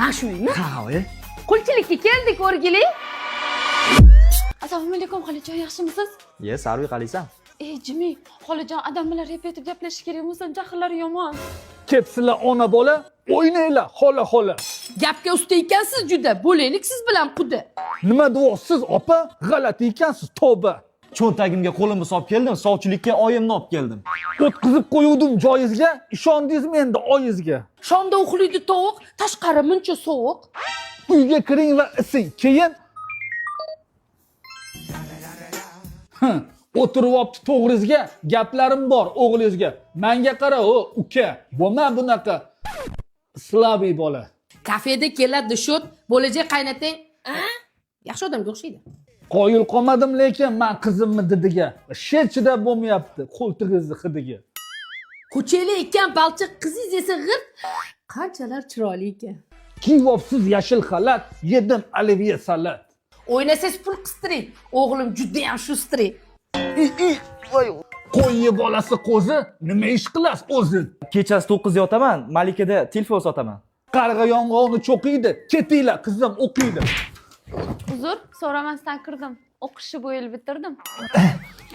Mana shu uymi? Ha, oyi. Qulchilikka keldik, o'rgili. Assalomu alaykum, xolajon, yaxshimisiz? Ye, Sarvi, qalaysan? Ey, Jimi, xolajon, adam bilan rep etib gaplashish kerak bo'lsa, jahllari yomon. Kepsizlar ona bola, o'ynanglar xola xola. Gapga usta ekansiz juda. Bo'laylik siz bilan quda. Nima deyapsiz, opa? G'alati ekansiz, tavba. Cho'ntagimga qo'limni solib keldim, sovchilikka oyimni olib keldim. O'tqizib qo'yuvdim joyizga, ishondingizmi endi oyizga? Shomda uxlaydi tovuq, tashqari muncha sovuq. Uyga kiring va ising, keyin o'tirib to'g'ringizga, gaplarim bor o'g'lingizga. Manga qara, o uka, bo'lma bunaqa слабый bola. Kafeda keladi shot, bo'lajak qaynatang. A? Yaxshi odamga o'xshaydi. Qoyil qolmadim lekin man qizimni didiga. Sher chidab bo'lmayapti qo'ltig'izni hidiga. Ko'chali ekan balchiq, qizingiz esa g'irt. Qanchalar chiroyli ekan. Kiyyapsiz yashil xalat, yedim olivye salat. O'ynasangiz pul qistiring. O'g'lim juda ham shustri. Qo'yni bolasi qo'zi, nima ish qilasiz o'zi? Kechasi 9 yotaman, Malikada telefon sotaman. Qarg'a yong'oqni cho'qiydi, ketinglar qizim o'qiydi. Uzr, so'ramasdan kirdim. O'qishni bu yil bitirdim.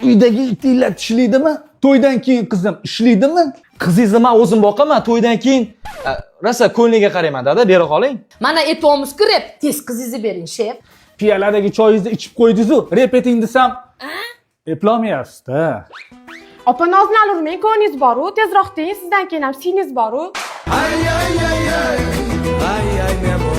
Uydagi itinglar tishlaydimi? To'ydan keyin qizim ishlaydimi? Qizingizni men o'zim boqaman, to'ydan keyin rosa ko'ngliga qarayman, dada, bera qoling. Mana aytyapmiz-ku rep, tez qizingizni bering, shef. Piyoladagi choyingizni ichib qo'ydingiz-u, rep eting desam, eplolmayapsiz-da. Opa, nozini urmang, ko'ningiz boru, tezroq deyin, sizdan keyin ham singlingiz boru. Ay ay ay ay, ay ay.